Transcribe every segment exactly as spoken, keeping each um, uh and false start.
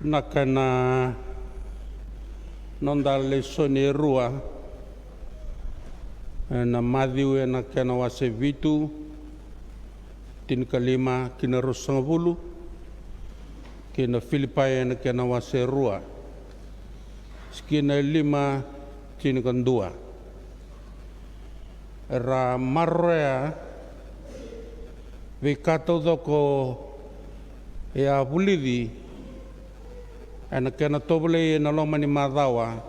Na kena noda lesoni e rua, ena Maciu ena kena wase vitu, tinikalima ki na ruasagavulu, kei na Filipai ena kena wase rua, tikina e lima, tinikadua. Era maroroya veika taucoko e a vulici ena kena tovolei ena loma ni macawa,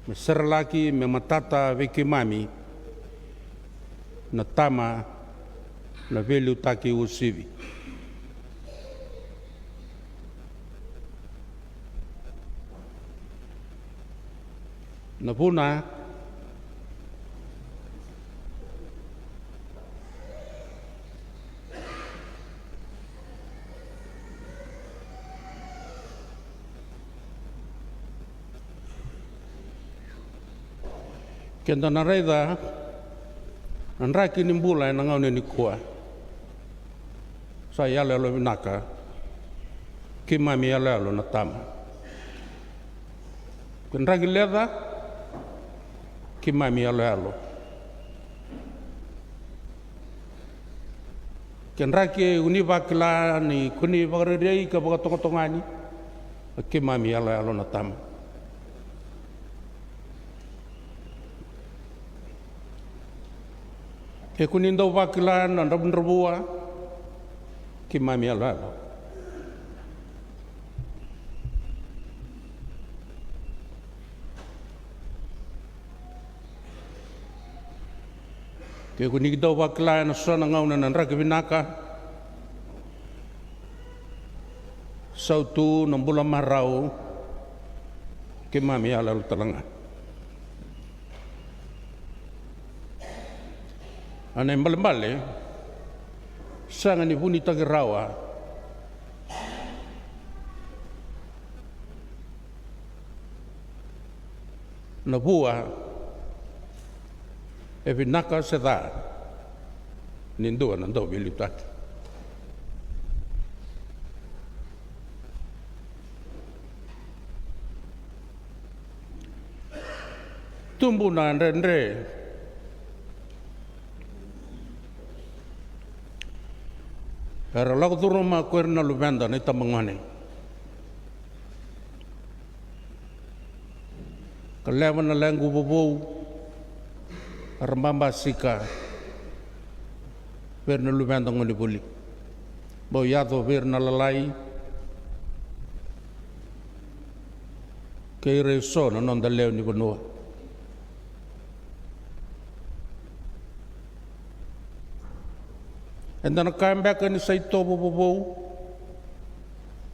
me serelaki, me matata vei keimami na tama na veiliutaki uasivi. Na vuna, keda na raica na draki ni bula ena gauna nikua. Sa iyaloyalo vinaka, keimami iyaloyalo na tama. Ke draki leca, keimami iyaloyalo. Ke draki ko ni vakila ni ko ni vakarerei ka vakatokatokani, keimami iyaloyalo na tama. Ke ko ni dau vakila na dravudravua, keimami iyaloyalo. Ke ko ni dau vakila ena so na gauna na draki vinaka, sautu, na bula marau, keimami iyaloyalo tale ga. A na ibalebale, sega ni vunitaki rawa na vua e vinaka se ca ni dua na dauveiliutaki. Tubu na dredre era lako curuma ko ira na luveda na itabagone. Ka leva na lequ vovou, era babasika vei ira na luveda gonevuli. Bau yaco vei ira na lalai kei ira eso na noda lewe ni vanua. Eda na kaya beka ni sa itovo vovou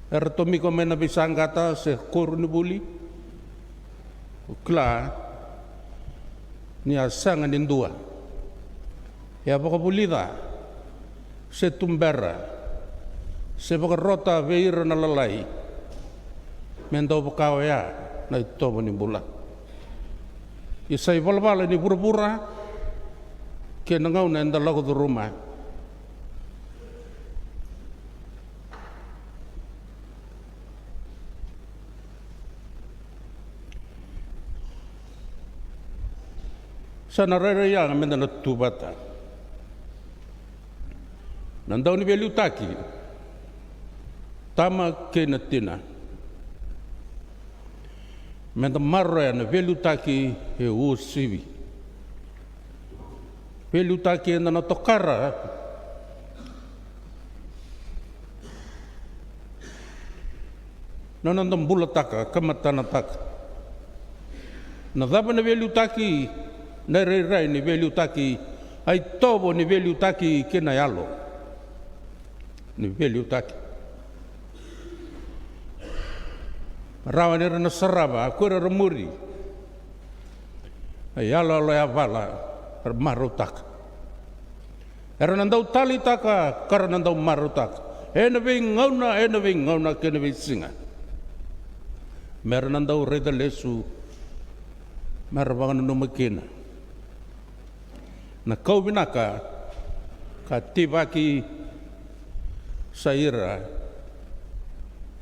era tomika mai na veisaqata se koronivuli. O kila ni a sega ni dua e a vakavulica se tubera se vakarota vei ira na lalai me dau vaka oya na itovo ni bula. Ia sa ivalavala ni vuravura kei na gauna eda lako curuma. Sa na rairai yaga meda na tu vata na dauniveiliutaki, tama kei na tina. Meda maroroya na veiliutaki e uasivi. Veiliutaki eda na tokara na noda bulataka ka matanataka. Na cava na veiliutaki? Na irairai ni veiliutaki, a itovo ni veiliutaki kei na yalo ni veiliutaki. Rawa ni ra na sarava ko ira era muri. A iyaloyalo yavala era marautaka. Era na dau taleitaka ka ra na dau marautaka ena veigauna, ena veigauna kei na veisiga. Me ra na dau raica lesu, me ra vakananuma kina na kau vinaka ka tivaki sa ira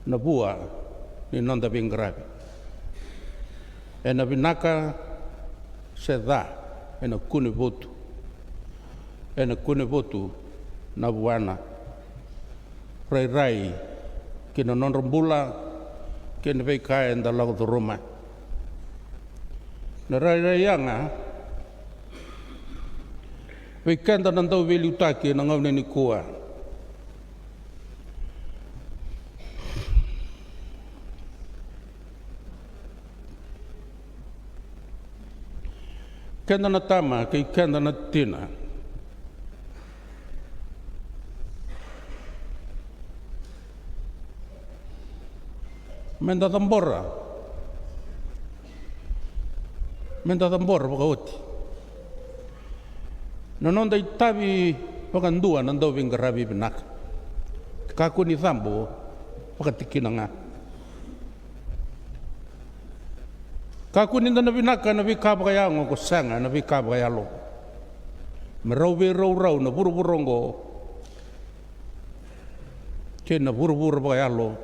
na vua ni noda veiqaravi. Ena vinaka se ca, ena kune votu. Ena kune votu na vuana. Rairai ki na nodra bula kei na veika eda lako curuma. Na rairai yaga vei keda na dauveiliutaki ena gauna nikua. Keda na tama kei keda na tina. Meda cabora. Meda cabora vakaoti na noda itavi vakadua na dauveiqaravi vinaka. Kakua ni cabo vakatikina ga. Kakua ni da na vinaka na veika vakayago ko sega na veika vakayalo. Me rau veiraurau na vuravura oqo kei na vuravura vakayalo.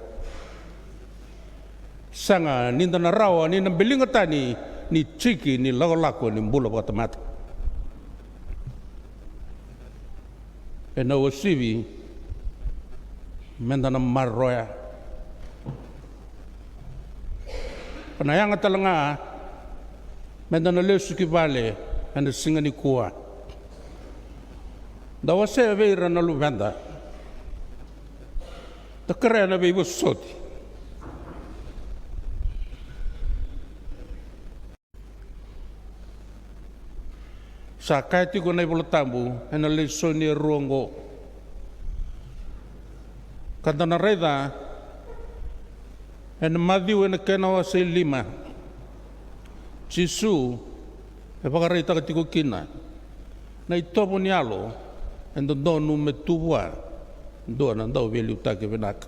Sega ni da na rawa ni na biliga tani ni tiki ni lakolako ni bula vakatamata. Ena uasivi meda na maroroya. Ka na yaga tale ga meda na lesu ki vale ena siga nikua. Da wasea vei ira na luveda. Da kerea na veivosoti. Sa kaya tiko na iVola Tabu ena lesoni e rua oqo. Ka da na raica ena Maciu ena kena wase e lima, Jisu e vakaraitaka tiko kina na itovo ni yalo e dodonu me tu vua dua na dauveiliutaki vinaka.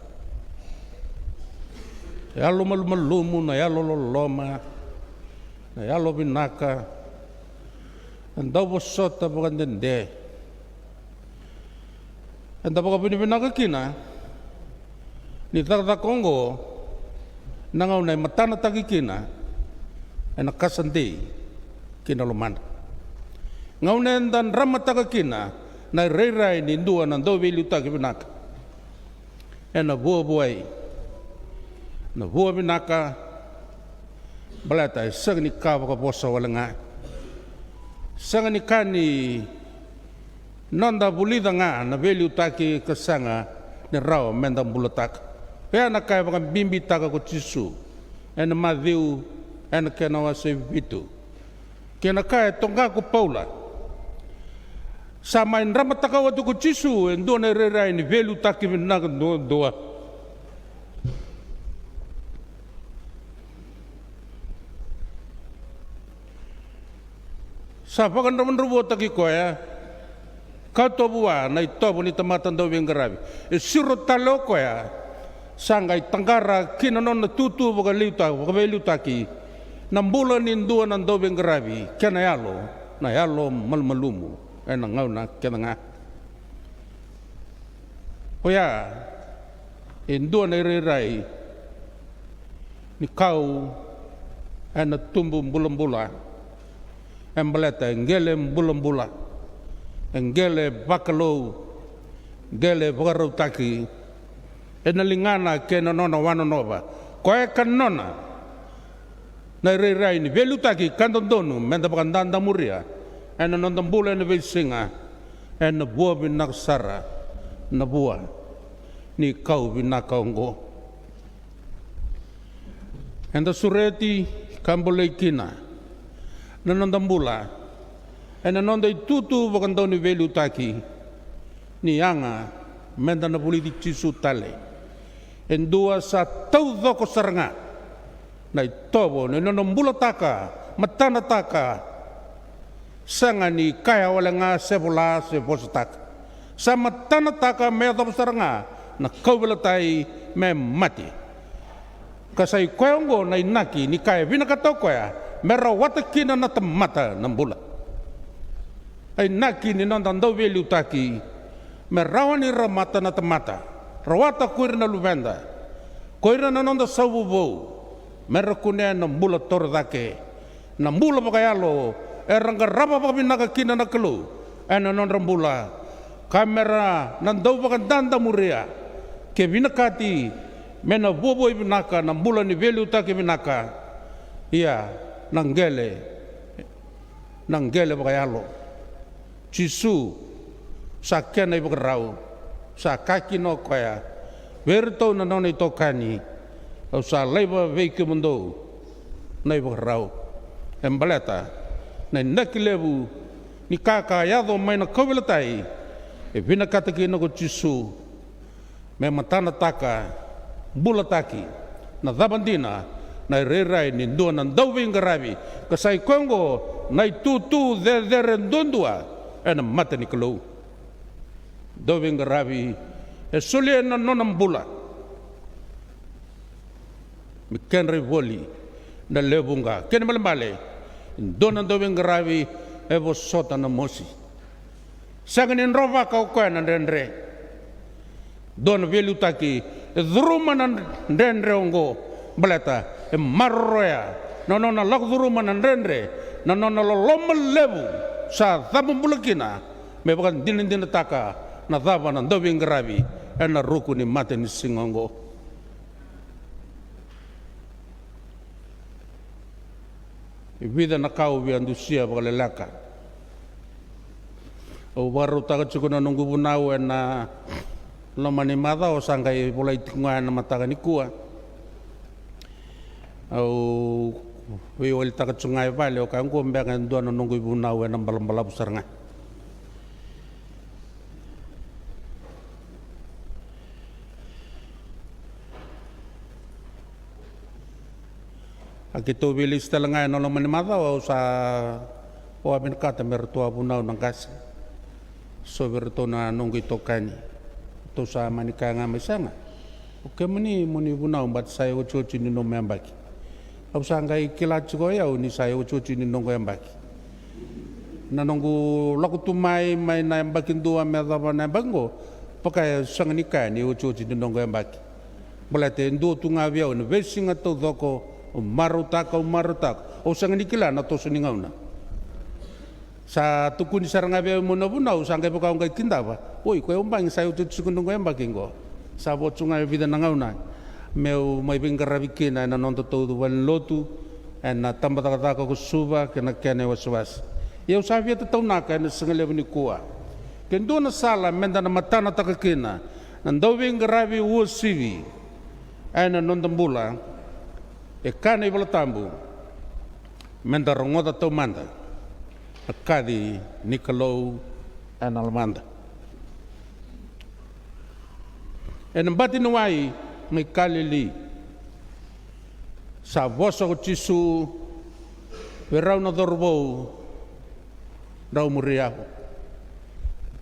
Na yalo malumalumu, na yalo loloma, na yalo vinaka, na dauvosota vakadede. Eda vakavinavinaka kina ni cakacaka oqo na gauna e matanataki kina ena kasa dei ki na lomada. Gauna eda dramataka kina na irairai ni dua na dauveiliutaki vinaka. Ena vuavuai na vua vinaka, baleta e sega ni ka vakavosa wale ga. Sega ni ka ni noda vulica ga na veiliutaki ka sega ni rawa meda bulataka. Oya na ka e vakabibitaka ko Jisu ena Maciu ena kena wase vitu. Kei na ka e toqa ko Paula, sa mai dramataka oti ko Jisu e dua na irairai ni veiliutaki vinaka duadua. Sa vakadravudravutaki koya, kauta vua na itovo ni tamata dauveiqaravi. E siro tale o koya, sa qai taqara ki na nona tutu vakaliuta-, vakaveiliutaki na bula ni dua na dauveiqaravi, kei na yalo, na yalo malumalumu ena gauna kece ga. Oya e dua na irairai ni kau ena tubu bulabula. E baleta e qele bulabula, e qele vakalou, qele vakarautaki ena ligana kei na nona wanonova. Koya ka nona na irairai ni veiliutaki ka dodonu meda vakadadamuria ena noda bula ena veisiga, ena vua vinaka sara na vua ni kau vinaka oqo. Eda sureti ka bolei kina na noda bula ena noda itutu vakadauniveiliutaki, ni yaga meda na vulici Jisu tale. E dua sa taucoko sara ga na itovo ni nona bulataka, matanataka, sega ni kaya wale ga se vola se vosataka. Sa matanataka me yacova sara ga na kauveilatai me mate. Ka sa i koya oqo na inaki ni ka e vinakata o koya me rawata kina na tamata na bula. A inaki ni noda dauveiliutaki me rawa ni rawata na tamata, rawata ko ira na luveda, Ko ira na noda savu vou, me ra kunea na bula torocake, na bula vakayalo era qarava vakavinaka kina na Kalou ena nodra bula, ka me ra na dau vakadadamuria ke vinakati me na vuavuai vinaka na bula ni veiliutaki vinaka. Ia, na qele, na qele vakayalo. Jisu, sa kena ivakarau, sa kaya kina o koya vei iratou na nona itokani, au sa laiva vei kemudou na ivakarau. E baleta na inaki levu ni ka ka yaco mai na kauveilatai, e vinakata kina ko Jisu me matanataka, bulataki na cava dina, na irairai ni dua na dauveiqaravi, ka sa i koya oqo na itutu cecere duadua ena mata ni Kalou. Dauveiqaravi e solia na nona bula me kedra ivoli na lewe vuqa. Kena ibalebale, e dua na dauveiqaravi e vosota na mosi. Sega ni drovaka o koya na dredre. Dua na veiliutaki e curuma na dredre oqo, baleta e maroroya na nona lako curuma na dredre, na nona loloma levu sa cabobula kina, me vakadinadinataka na cava na dauveiqaravi ena ruku ni matanisiga oqo. E vica na ka au via dusia vakaleleka. Au vakarautaka tiko na noqu vunau ena loma ni macawa, au sa qai volai tiko ga ena mataka nikua. Au veiwalitaka tiko ga e vale, au kaya oqo beka e dua na noqu ivunau ena balabalavu sara ga. A keitou veilesi tale ga ena loma ni macawa, au sa, au a vinakata me ratou a vunau na qase. So vei iratou na noqu itokani. Ratou sa mani kaya ga mai, sega, o kemuni mo ni vunau baleta sa iotioti ni nomu yabaki. Au sa qai kila tiko o yau ni sa iotioti ni noqu yabaki. Na noqu lako tu mai, mai na yabaki dua me yacova na yabaki oqo, vaka e sega ni kaya ni iotioti ni noqu yabaki. Baleta e dua tu ga vei au ena veisiga taucoko, au marautaka, au marautaka, au sega ni kila na toso ni gauna. Sa tukuni sara ga vei au mo na vunau, sa qai vaka au qai kidava. Oi, ko yau bagi sa iotioti tiko noqu yabaki oqo. Sa vo tu ga e vica na gauna meu mai veiqaravi kina ena noda taucu valenilotu, ena tabacakacaka ko Suva kei na kena iwasewase. Ia au sa via tataunaka ena sigalevu nikua. Ke dua na sala meda na matanataka kina na dauveiqaravi uasivi ena noda bula, e kaya na iVolatabu, meda rogoca taumada na kaci ni Kalou ena lomada. Ena bati ni wai mai Kalili, sa vosa ko Jisu vei rau na cauravou, drau muri au.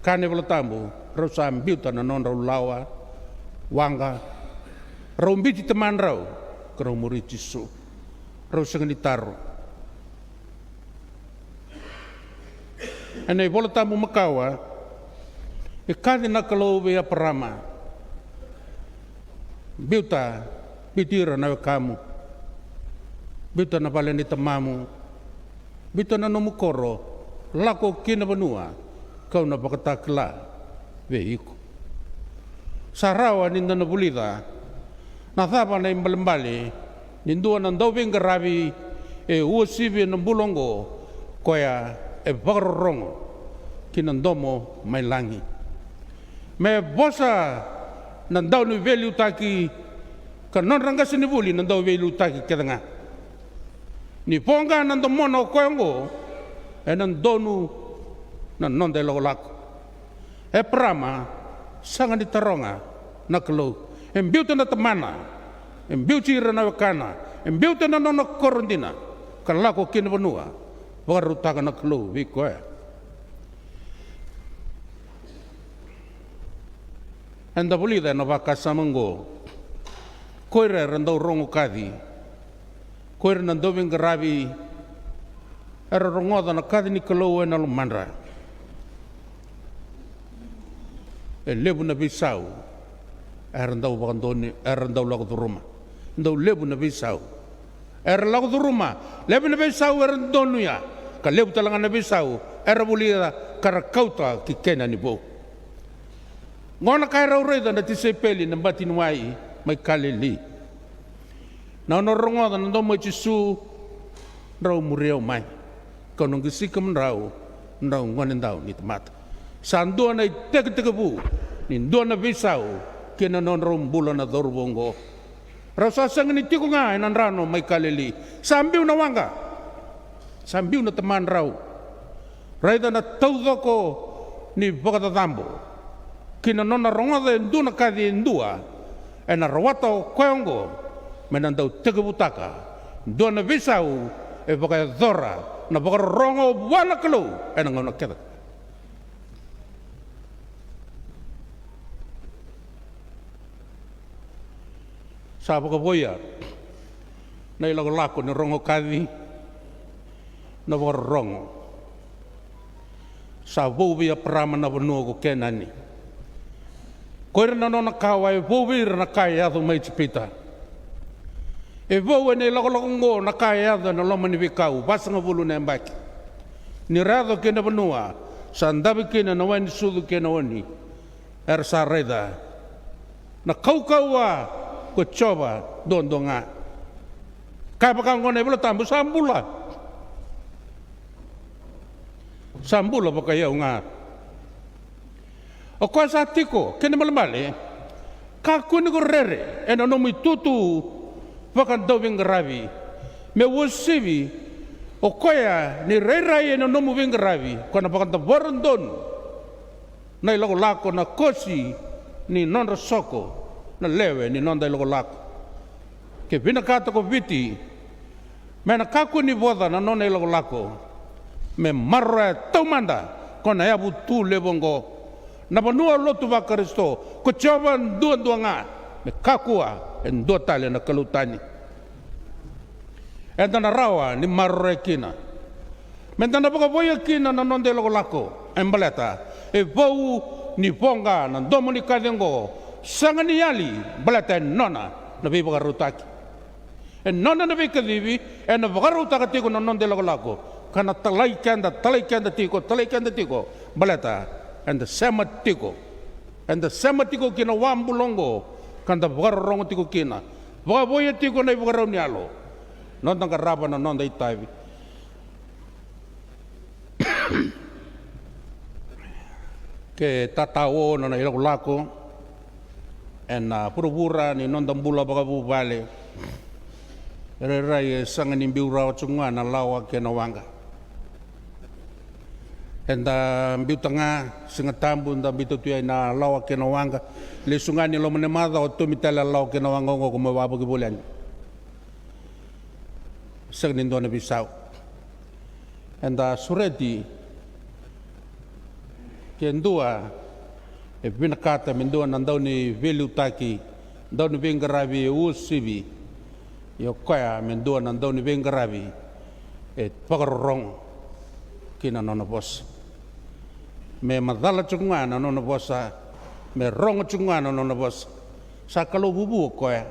Kaya na iVolatabu, rau sa biuta na nodrau lawa, waqa, rau biuti tamadrau, ka rau muri Jisu. Rau sega ni taro. Ena iVolatabu makawa, e kaci na Kalou vei Eparama, biuta, biuti ira na wekamu, biuta na vale ni tamamu, biuta na nomu koro, lako ki na vanua kau na vakatakila vei iko. Sa rawa ni da na vulica na cava na ibalebale ni dua na dauveiqaravi e uasivi ena bula oqo, koya e vakarorogo ki na domo mai lagi. Me vosa na dauniveiliutaki ka nodra qasenivuli na dauveiliutaki kece ga. Ni voqa na domona o koya oqo, ena donu na noda ilakolako. Eparama, sega ni taroga na Kalou. E biuta na tamana, e biuti ira na wekana, e biuta na nona koro dina, ka lako ki na vanua vakarautaka na Kalou vei koya. Eda vulica ena vakasama oqo, ko ira era dau rogo kaci, ko ira na dauveiqaravi era rogoca na kaci ni Kalou ena lomadra. E levu na veisau Era dau vakadonui, era dau lako curuma. Dau levu na veisau era lako curuma. Levu na veisau era donuya, ka levu tale ga na veisau era vulica ka ra kauta ki Kenani vou. Qo na ka e rau raica na tisaipeli na bati ni wai mai Kalili. Na nodra rogoca na domo i Jisu, drau muri au mai, kau na qisi kemudrau, drau gonedau ni tamata. Sa dua na itekitekivu ni dua na veisau ki na nodrau bula na cauravou oqo. Rau sa sega ni tiko ga ena drano mai Kalili. Sa biu na waqa. Sa biu na tamadrau. Raica na taucoko ni vakacacabo ki na nona rogoca e dua na kaci e dua, ena rawata o koya oqo me na dau tekivutaka dua na veisau e vakayacora na vakarorogo vua na Kalou ena gauna kece. Sa vakavoia na ilakolako ni rogo kaci na vakarorogo. Sa vou vei Eparama na vanua ko Kenani. Ko ira na nona kawa, e vou vei ira na ka e yaco mai Ijipita. E vou ena ilakolako oqo na ka e yaco ena loma ni veikau vasagavulu na yabaki. Ni ra yaco ki na vanua sa dave kina na wai ni sucu kei na oni, era sa raica na kaukauwa ko Jiova duadua ga. Kaya vaka oqo na iVola Tabu, sa bula. Sa bula vakaiyau ga. O koya sa tiko, kena ibalebale, kakua ni ko rere ena nomu itutu vakadauveiqaravi, me uasivi o koya ni rairai ena nomu veiqaravi, ko na vakadavora donu na ilakolako, na kosi ni nodra soko na lewe ni noda ilakolako. Ke vinakata ko Viti me na kakua ni voca na nona ilakolako, me maroroya taumada ko na yavu tu levu oqo, na vanua lotu vaKarisito, ko Jiova duadua ga, me kakua e dua tale na kalou tani. Eda na rawa ni maroroya kina. Meda na vakavoia kina na noda ilakolako, e baleta e vou ni voqa na domo ni kaci oqo, sega ni yali, baleta e nona na veivakarautaki. E nona na veikacivi, ena vakarautaka tiko na noda ilakolako, ka na talai keda, talai keda tiko, talai keda tiko, baleta eda sema tiko. Eda sema tiko ki na wabula oqo, ka da vakarorogo tiko kina. Vakavoia tiko na ivakarau ni yalo. Noda qarava na noda itavi. Ke tatao na nona ilakolako ena vuravura ni noda bula vakavuvale, rairai e sega ni biu rawa tiko ga na lawa kei na waqa. Eda biuta ga Siga Tabu, da biuta tu yani na lawa kei na waqa. Lesu ga ni loma ni macawa, tomi tale na lawa kei na waqa oqo, ko mai vakavakivoli yani. Sega ni dua na veisau. Eda sureti ke dua e vinakata me dua na dau ni veiliutaki, dau ni veiqaravi e uasivi. Ia o koya me dua na dau ni veiqaravi e vakarorogo ki na nona vosa. Me macala tiko ga na nona vosa, me rogo tiko ga na nona vosa. Sa Kalou vuvu o koya.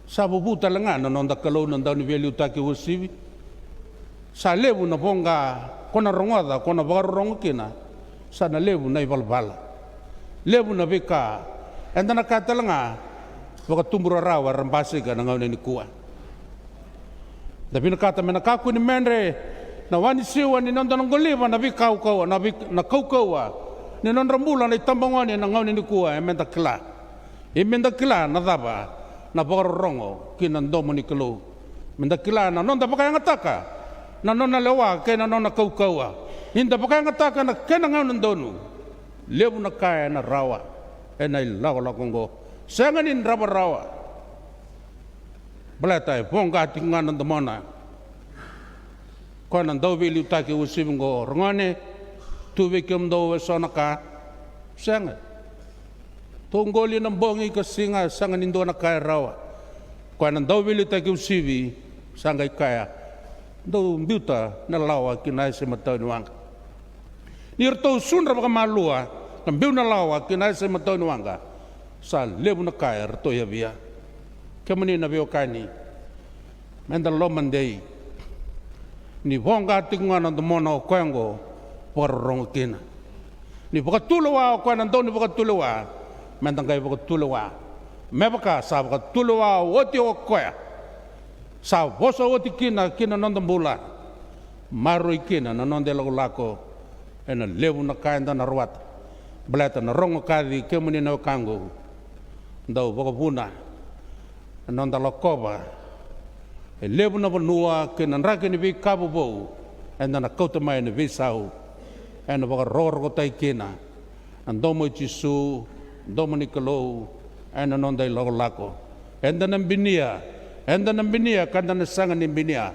Sa vuvu tale ga na noda Kalou na dau ni veiliutaki uasivi. Sa levu na voqa ko na rogoca, ko na vakarorogo kina. Sa na levu na ivalavala, levu na veika. Eda na kaya tale ga, vakatubu rarawa era basika na gauna nikua. Da vinakata me na kakua ni medre na wa ni siwa ni noda na qoliva na veikaukauwa, na vei-, na kaukauwa ni nodra bula na itabagone na gauna nikua, e meda kila. Ia meda kila na cava na vakarorogo ki na domo ni Kalou. Meda kila na noda vakayagataka na nona lewa kei na nona kaukauwa. Ni da vakayagataka na kena gauna donu, levu na ka ena rawa ena ilakolako oqo. Sega ni drava rawa. Baleta e voqa tiko ga na domona. Koya na dau veiliutaki uasivi oqo, ragone, tu vei kemudou eso na ka. Sega. Tou qoli na bogi ka siga, sega ni dua na ka e rawa. Koya na dau veiliutaki uasivi sa qai kaya, dou biuta na lawa ki na yasa imatau ni waqa. Ni ratou sudra vakamalua, na biu na lawa ki na yasa imatau ni waqa. Sa levu na ka e ratou yavia. Kemuni na veiwekani, meda lomadei ni voqa tiko ga na domona o koya oqo vakarorogo kina. Ni vakatulewa o koya na dau ni vakatulewa, meda qai vakatulewa. Me vaka sa vakatulewa oti o koya, sa vosa oti kina ki na noda bula. Maroroi kina na noda ilakolako. Ena levu na ka eda na rawata baleta na rogo kaci, kemuni na wekaqu. Dau vakavuna na noda lakova. E levu na vanua kei na draki ni veika vovou eda na kauta mai na veisau. Ena vakarokorokotaki kina na domo i Jisu, domo ni Kalou, ena noda ilakolako. Eda na binia, eda na binia ka da na sega ni binia.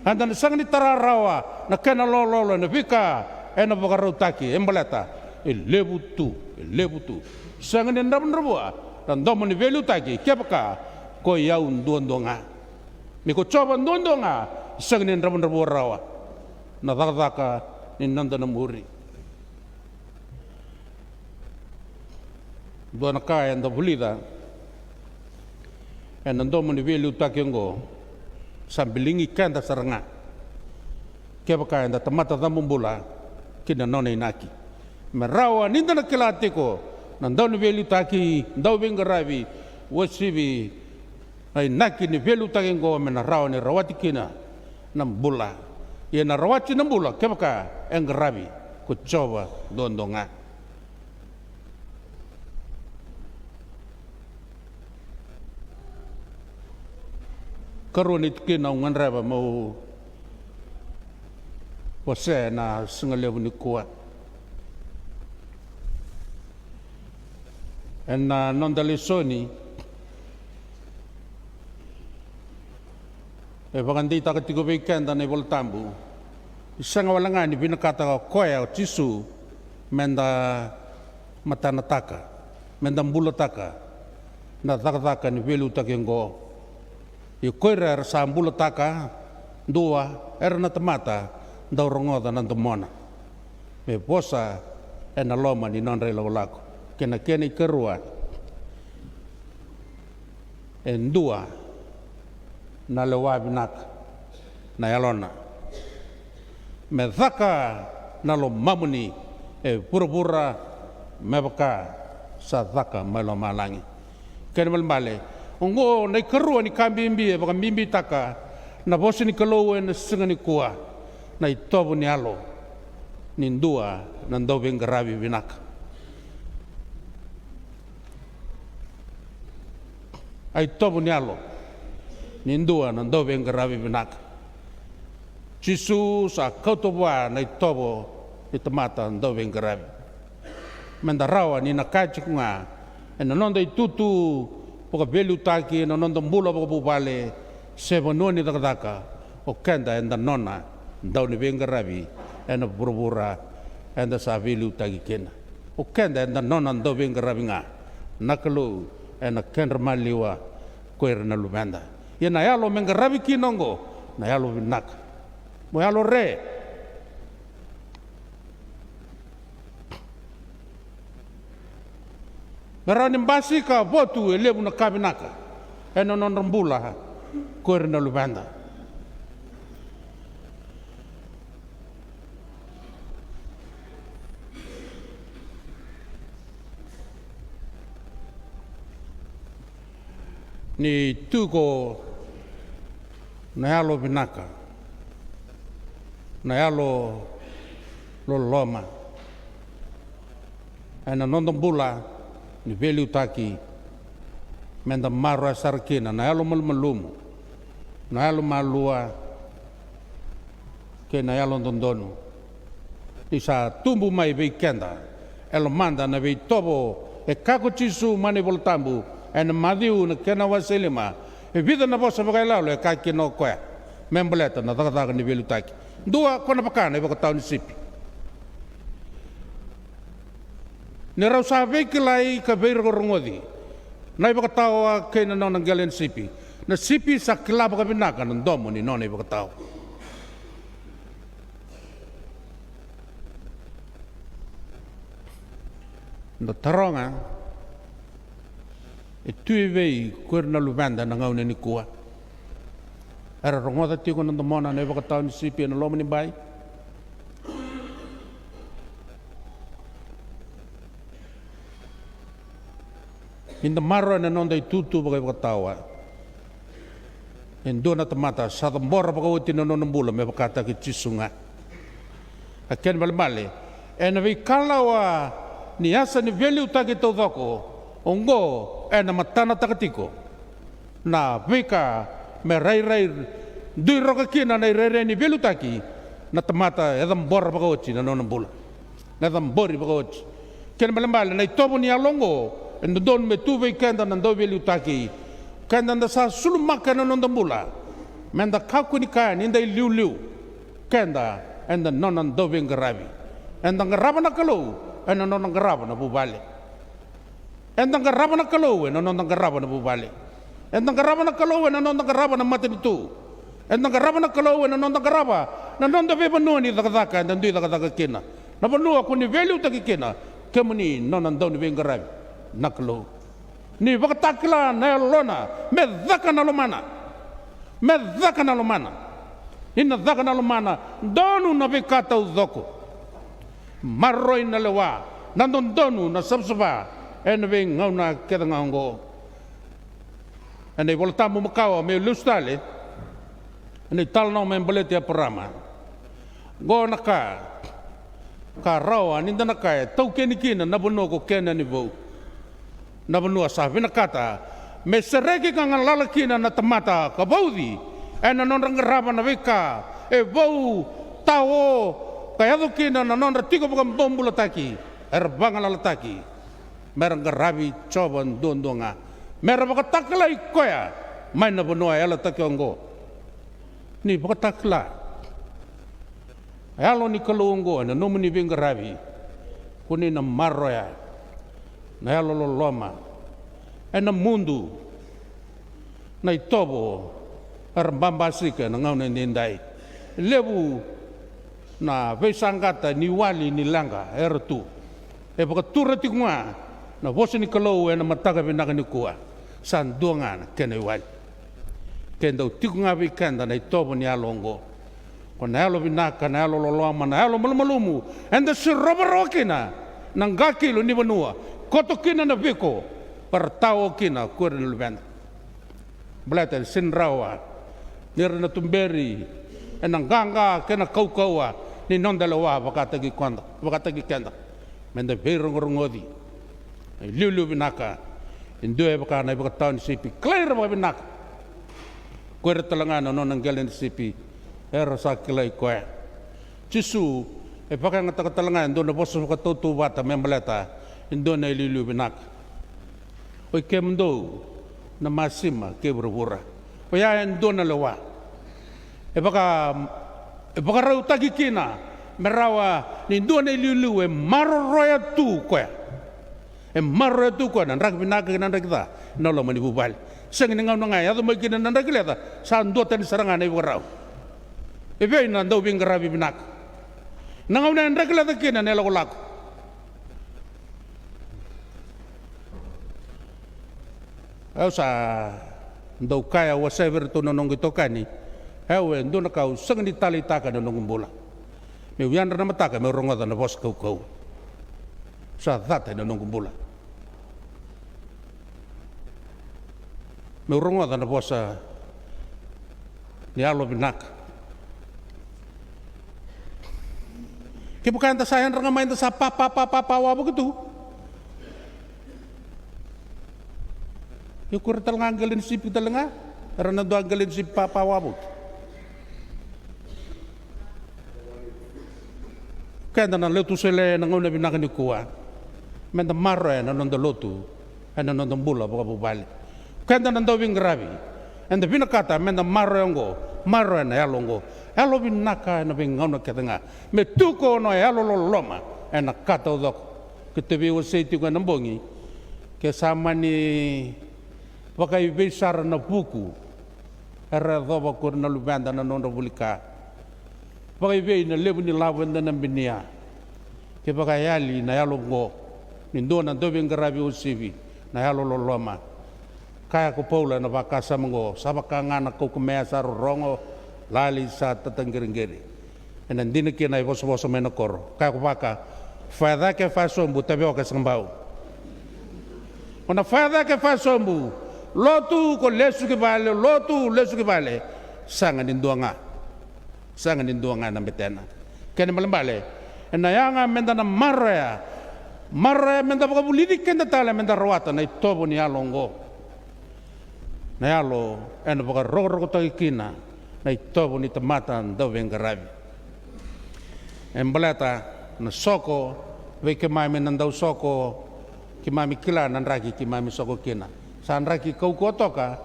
Eda na sega ni tara rawa na kena lololo ena veika ena vakarautaki, e baleta e levu tu, e levu tu. Sega ni dravudravua na domo ni veiliutaki kevaka ko i au duadua ga. Ni ko Jiova duadua ga, sega ni dravudravua rawa na cakacaka ni noda na muri. Dua na ka eda vulica ena domo ni veiliutaki oqo, sa biligi keda sara ga kevaka eda tamata cabubula ki na nona inaki. Me rawa ni da na kila tiko na dau ni veiliutaki, dau veiqaravi, uasivi na inaki ni veiliutaki oqo me na rawa ni rawati kina na bula. Ia na rawati na bula kevaka e qaravi ko Jiova duadua ga. Karua ni tikina au gadreva meu wasea ena siga levu nikua. Ena noda lesoni, e vakadeitaka tiko vei keda na iVola Tabu ni sega wale ga ni vinakata o koya o Jisu meda matanataka, meda bulataka na cakacaka ni veiliutaki oqo. Ia ko ira era sa bulataka, dua era na tamata dau rogoca na domona me vosa ena loma ni nodra ilakolako. Kei na kena ikarua, e dua na lewa vinaka na yalona me caka na lomamuni e vuravura me vaka sa caka mai lomalagi. Kena ibalebale, oqo na ikarua ni ka bibi e vakabibitaka na vosa ni Kalou ena siga nikua, na itovo ni yalo ni dua na dauveiqaravi vinaka. A itovo ni yalo ni dua na dauveiqaravi vinaka. Jisu sa kauta vua na itovo ni tamata dauveiqaravi. Meda rawa ni na kaya tiko ga ena noda itutu vakaveiliutaki, ena noda bula vakavuvale se vanua ni cakacaka, o keda eda nona dau ni veiqaravi ena vuravura eda sa veiliutaki kina. O keda eda nona dauveiqaravi ga na Kalou ena kedra maliwa ko ira na luveda. Ia na yalo me qaravi kina oqo na yalo vinaka. Mo yalo re. Me rawa ni basika votu e levu na ka vinaka ena nodra bula ko ira na luveda. Ni tu ko na yalo vinaka, na yalo loloma ena noda bula ni veiliutaki, meda maroroya sara kina na yalo malumalumu, na yalo malua, kei na yalododonu. Ni sa tubu mai vei keda e lomada na veitovo e kaya ko Jisu mai na iVola Tabu ena Maciu na kena wase lima. E vica na vosa vakayaloyalo e kaya kina o koya me baleta na cakacaka ni veiliutaki. Dua, ko na vaka na ivakatawa ni sipi. Ni rau sa veikilai ka veirogorogoci na ivakatawa kei na nona qele ni sipi, na sipi sa kila vakavinaka na domo ni nona ivakatawa. Da taroga, e tu i vei ko ira na luveda na gauna nikua? Era rogoca tiko na domona na ivakatawa ni sipi ena loma ni bai? Ni da maroroya na noda itutu vakaivakatawa, e dua na tamata sa cabora vakaoti na nona bula me vakataki Jisu ga. A kena ibalebale, ena veikalawa ni yasa ni veiliutaki taucoko, oqo ena matanataka tiko na veika me rairai duiroka kina na irairai ni veiliutaki na tamata e cabora vakaoti na nona bula. Na cabori vakaoti. Kena ibalebale, na itovo ni yalo oqo e dodonu me tu vei keda na dauveiliutaki. Keda da sa sulumaka ena noda bula, me da kakua ni kaya ni da iliuliu. Keda eda nona dauveiqaravi. Eda qarava na Kalou ena nona qarava na vuvale. Eda qarava na Kalou ena noda qarava na vuvale. Eda qarava na Kalou ena noda qarava na matanitu. Eda qarava na Kalou ena noda qarava na noda veivanua ni cakacaka eda dui cakacaka kina, na vanua ko ni veiliutaki kina. Kemuni nona dauniveiqaravi na Kalou. Ni vakatakila na yalona me caka na lomana. Me caka na lomana. Ni na caka na lomana, donu na veika taucoko. Maroroi na lewa, na dodonu, na savasava ena veigauna kece ga oqo. Ena iVolatabu makawa, meu lesu tale ena italanoa me baleti Eparama. Oqo na ka ka rawa ni da na kaya, taukeni kina na vanua ko Kenani vou. Na vanua sa vinakata me sereki ka galala kina na tamata ka vauci ena nodra qarava na veika e vou, tao, ka yaco kina na nodra tiko vakabobulataki, era vagalalataki. Mera qaravi Jiova duadua ga, mera vakatakilai koya mai na vanua e yalataki oqo. Ni vakatakila a yalo ni Kalou oqo ena nomuni veiqaravi, ko ni na maroroya na yalo loloma. Ena mudu na itovo era babasika ena gauna edaidai. Levu na veisaqata ni wali ni leqa era tu. E vakatura tiko ga na vosa ni Kalou ena mataka vinaka nikua. Sa dua ga na kena iwali. Ke dau tiko ga vei keda na itovo ni yalo oqo, ko na yalo vinaka, na yalo loloma, na yalo malumalumu, eda sirova rawa kina na qakilo ni vanua, koto kina na viko, ka ra tao kina ko ira na luveda. Baleta e sega ni rawa ni ra na tuberi ena qaqa kei na kaukauwa ni noda lewa vakataki koda, vakataki keda. Meda veirogorogoci na iliuliu vinaka. E dua e vaka na ivakatawa ni sipi, kilai ira vakavinaka ko ira tale ga na nona qele ni sipi, era sa kilai koya. Jisu e vakayagataka tale ga e dua na vosa vakatautauvata me baleta e dua na iliuliu vinaka. Oi kemudou na masima kei vuravura, oya e dua na lewa. E vaka, e vakarautaki kina me rawa ni dua na iliuliu e maroroya tu koya. E maroroya tu koya na draki vinaka kei na draki ca ena loma ni vuvale. Sega ni gauna ga e yaco mai kina na draki leca, sa duatani sara ga na ivakarau. E vei na dauveiqaravi vinaka? Na gauna e draki leca kina na ilakolako. Au sa dau kaya, au wasea vei iratou na noqu itokani, au e dua na ka au sega ni taleitaka ena noqu bula, meu yadra na mataka meu rogoca na vosa kaukauwa. Sa cata ena noqu bula meu rogoca na vosa ni yalo vinaka. Kevaka eda sa yadra ga mai, eda sa pa, pa, pa, pa, pa wavoki tu. Ia ko ira tale ga qele ni sipi tale ga, era na dua qele ni sipi pa, pa wavoki. Keda na Lotu Wesele ena gauna vinaka nikua, meda maroroya na noda lotu ena noda bula vakavuvale. Keda na dauveiqaravi, eda vinakata meda maroroya oqo, maroroya na yalo oqo. Yalo vinaka ena veigauna kece ga, me tu ko na yalo loloma ena ka taucoko. Keitou veiwasei tiko ena bogi, ke sa mani vakaivei sara na vuku era yacova ko ira na luveda na nodra vuli ka. Vakaivei na levu ni lavo eda na binia, ke vakayali na yalo oqo. ni dua na dauveiqaravi uasivi, na yalo loloma. Kaya ko Paula ena vakasama oqo, sa vaka ga na kaukamea sa rorogo, lali sa tataqiriqiri. Ena dina kina e vosavosa mai na koro. Kaya ko Vaka, faya cake faya sobu, tavioka e sega bau. O na faya cake faya sobu, lotu ko lesu ki vale, lotu lesu ki vale. Sega ni dua ga. Sega ni dua ga ena betena. Kena ibalebale, ena yaga meda na maroya, maroya meda vakavulici keda tale meda rawata na itovo ni yalo oqo. Na yalo ena vakarokorokotaki kina na itovo ni tamata dauveiqaravi. E baleta na soko, vei keimami na dausoko, keimami kila na draki keimami soko kina. Sa draki kaukauwa toka,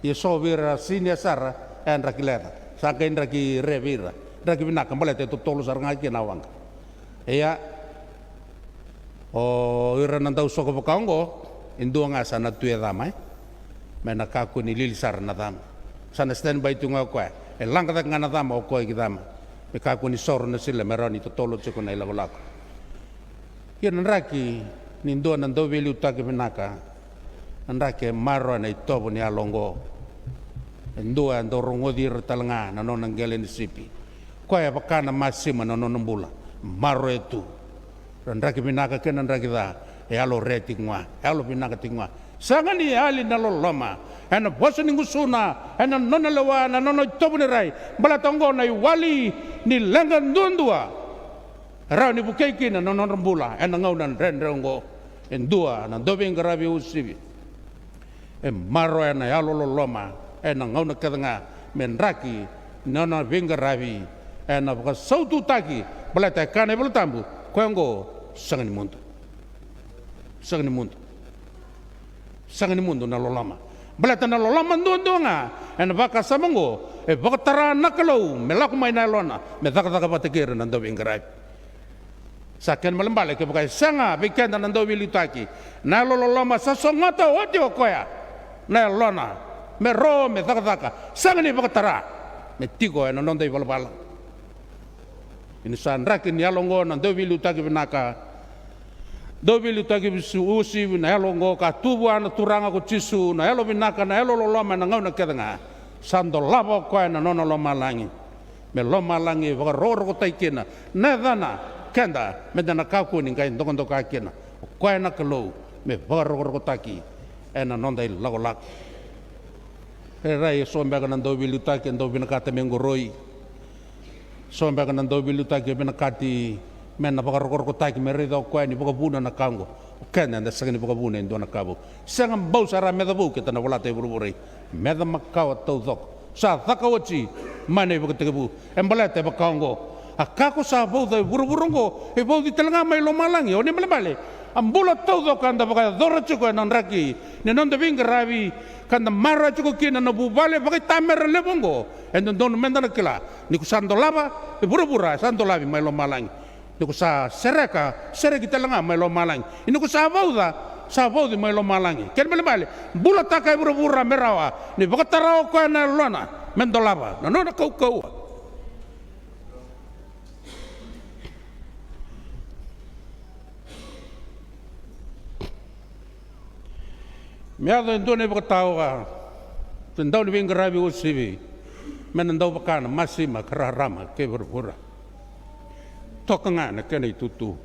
ia so vei ira senior sara, e draki leca. Sa qai draki rere vei ira. Draki vinaka, baleta e totolo sara ga kina a waqa. Ia, o ira na dausoko vaka oqo, e dua ga sa na tu e cama, e. Me na kakua ni lili sara na cama. Sa na standby tu ga o koya. E laga cake ga na cama, o koya ki cama. Me kakua ni soro na sila, me rawa ni totolo tiko na ilakolako. Ia na draki ni dua na dauveiliutaki vinaka, na draki e maroroya na itovo ni yalo oqo. E dua e dau rogoci ira tale ga na nona qele ni sipi. Koya e vaka na masima na nona bula. Maroroya tu. Na draki vinaka kei na draki ca, e yalo re tiko ga, e yalo vinaka tiko ga. Sega ni yali na loloma ena vosa ni gusuna, ena nona lewa, na nona itovo ni rai. Baleta oqo na iwali ni leqa duadua e rawa ni vukei kina na nodra bula ena gauna dredre oqo. E dua na dauveiqaravi uasivi. E maroroya na yalo loloma ena gauna kece ga me draki na nona veiqaravi ena vakasaututaki, baleta e kaya na iVola Tabu, koya oqo sega ni mudu. Sega ni mudu. Sega ni mudu na loloma. Baleta na loloma duadua ga ena vakasama oqo e vakatara na Kalou me lako mai na yalona, me cakacaka vata kei ira na dauveiqaravi. Sa kena ibalebale kevaka e sega vei keda na dauveiliutaki na yalo loloma, sa sogota oti o koya na yalona me ro me cakacaka, sega ni vakatara me tiko ena noda ivalavala. Ia ni sa draki ni yalo oqo na dauveiliutaki vinaka, dauveiliutaki uasivi na yalo oqo ka tu vua na Turaga ko Jisu, na yalo vinaka, na yalo loloma ena gauna kece ga. Sa dolava o koya na nona lomalagi. Me lomalagi e vakarokorokotaki kina na yacana, keda meda na kakua ni qai dokadoka kina. O koya na Kalou me vakarokorokotaki ena noda ilakolako. E rairai e so beka na dauveiliutaki e dau vinakata me qoroi. So beka na dauveiliutaki e vinakati me na vakarokorokotaki, me raica o koya ni vakavuna na ka oqo. O keda eda sega ni vakavuna e dua na ka vou. Sega bau sara meca vou keda na volata e vuravura. Meca makawa taucoko sa caka oti mai na ivakatekivu. E baleta e vaka oqo, a ka ko sa vauca e vuravura oqo e vauci tale ga mai lomalagi. O ni balebale, a bula taucoko eda vakayacora tiko ena draki ni noda veiqaravi, ka da maroroya tiko kina na vuvale vakaitamera levu oqo. E dodonu meda na kila ni ko sa dolava e vuravura, e sa dolavi mai lomalagi. Ni ko sa sereka, sereki tale ga mai lomalagi. Ni ko sa vauca, sa vauci mai lomalagi. Kena ibalebale, bulataka e vuravura me rawa ni vakatara o koya na yalona me dolava na nona kaukauwa. Me yaco e dua na ivakatawa, e dau ni veiqaravi uasivi me na dau vaka na masima ka rarama kei vuravura. Toka ga na kena itutu.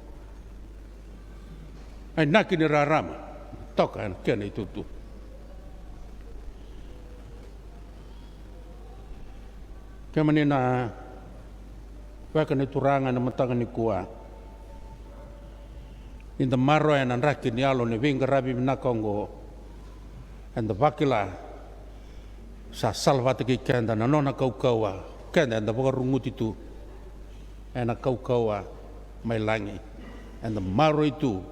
A inaki ni rarama, toka na kena itutu. Kemuni na weka ni Turaga ena mataka nikua, ni da maroroya na draki ni yalo ni veiqaravi vinaka oqo, eda vakila sa salavata kei keda na nona kaukauwa. Keda eda vakaruguti tu ena kaukauwa mai lagi. Eda maroroi tu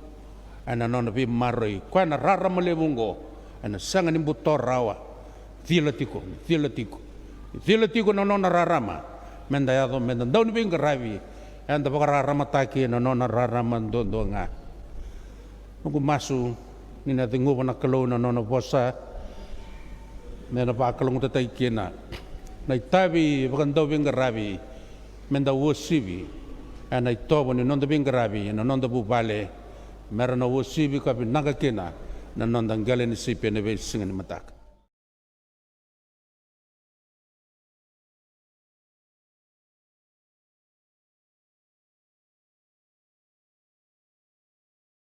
ena nona veimaroroi. Koya na rarama levu oqo ena sega ni buto rawa. Cila tiko, cila tiko, cila tiko na nona rarama. Meda yaco, meda dau ni veiqaravi, eda vakararamataki ena nona rarama duadua ga. Noqu masu ni na ceguva na Kalou na nona vosa me na vakalougatataki kina na itavi vakadauveiqaravi, meda uasivi ena itovo ni noda veiqaravi ena noda vuvale, me ra na uasivi ka vinaka kina na noda qele ni sipi ena veisiga ni mataka.